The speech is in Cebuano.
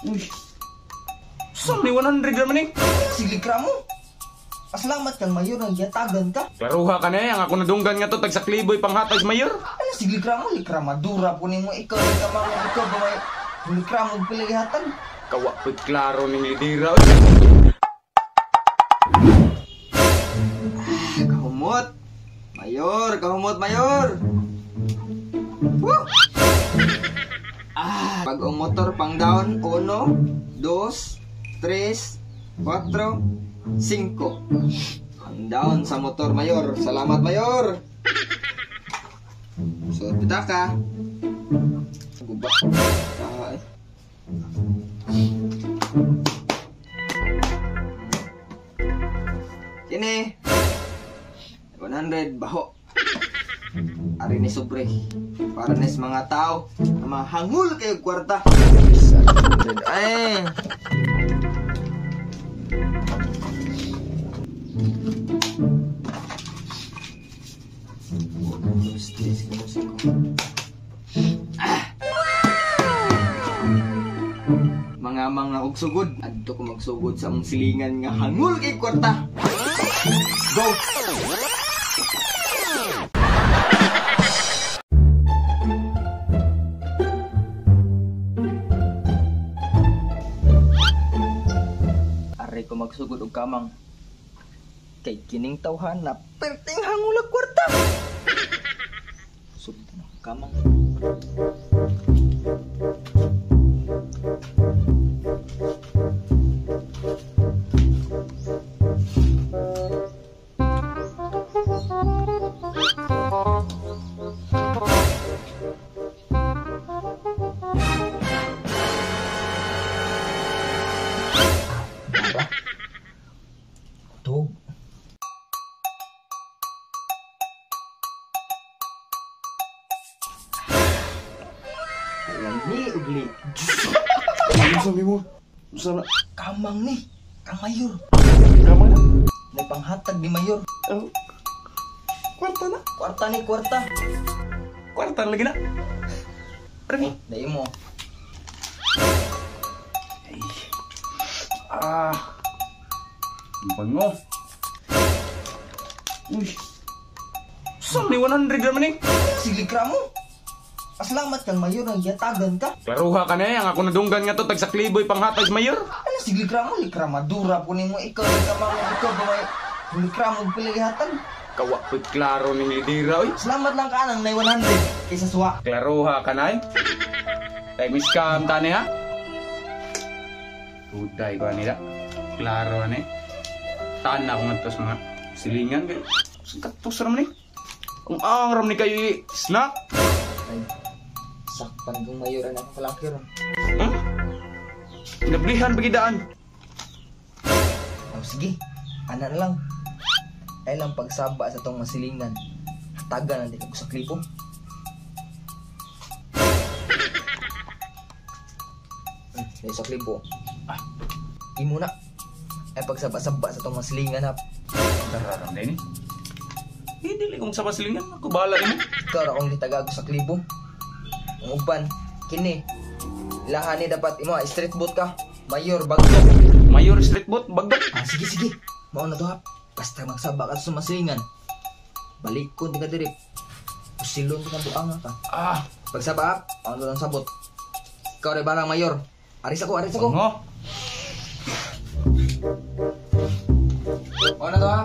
Uy. Saan ni 100 naman eh? Sige mo. Pasalamat kang mayor ang giyatagan ka. Klaruha ka na eh, ang ako nadunggan nga to, tag sa kliboy panghatag sa mayor. Ano sige mo, likra madura po nimo ikaw nagkamang ikaw ba may likra mo pilihatan. Kawa po'y klaro ning lidira. Kahumot. Mayor, kahumot mayor. Woo! Ah, pag ang motor pang down, 1, 2, 3, 4, 5. Ang down sa motor, mayor. Salamat, mayor. So, pitaka. Guba. Ay. Kini. 100 baho. Ari ni sobre. Para nis mga tao na mahangul kayo kwarta. 100. Ay. Ah! Mga amang na og sugod, adto ko magsugod sa among silingan nga hangul kay kwarta. Go! Aray ko magsugod og kamang. Kay kining tawhan na perting hangul og kwarta. Sugod na kamang. Tug. Lami ugli. Ano sabi mo? Sana Kamang ni, kang mayor. kamang na. May panghatag ni mayor. Oh. Kwarta na. Kwarta ni kwarta. Kwarta lagi na. Pre. Oh, dai mo. Ay. Ah. Ang bango. Uy. Saan ni 100 naman eh? Sige mo. Pasalamat kang mayor ang giyatagan ka. Klaruha ka na eh, ang ako nadunggan nga to, tag sa kliboy panghatag sa mayor. Ano sige mo, likra madura po nimo ikaw nagkamang ikaw ba may likra mo pilihatan. Kawa po'y klaro ning lidira, oy. Salamat lang ka nang 100 kaysa suwa. Klaruha ka na eh. Tay miskam tani ha. Tuday ko nila. Klaro ani. Taan na ako ngadto sa mga silingan kay katos ra man eh. Ang angram ni kayo eh. Snack. Ay, sakpan kong mayor ang akong kalaki ron. Hmm? Nablihan pagidaan. Oh, sige, ana na lang. Ay lang pagsaba sa tong masilingan. Hatagan na di ko sa klipo. Dahil sa klipo. Ah, imo na. Ay pagsaba-saba sa tong masilingan ha. Dararam din eh. Eh, dili kong sa masilingan. Ako bahala imo. Ikaw ra akong gitagag sa klibo. Ang uban, kini. Ilahan ni dapat imo, street boot ka. Mayor, bagdok. Mayor street boot, bagdok. Ah, sige, sige. Mao na to ha. Basta magsaba ka sa masilingan. Balik ko, di ka diri. Pusilon ka buanga ka. Ah, Pagsaba, mao na lang sabot. Ikaw rin barang mayor. Aris ako, aris ako. bango. Mao na to ha.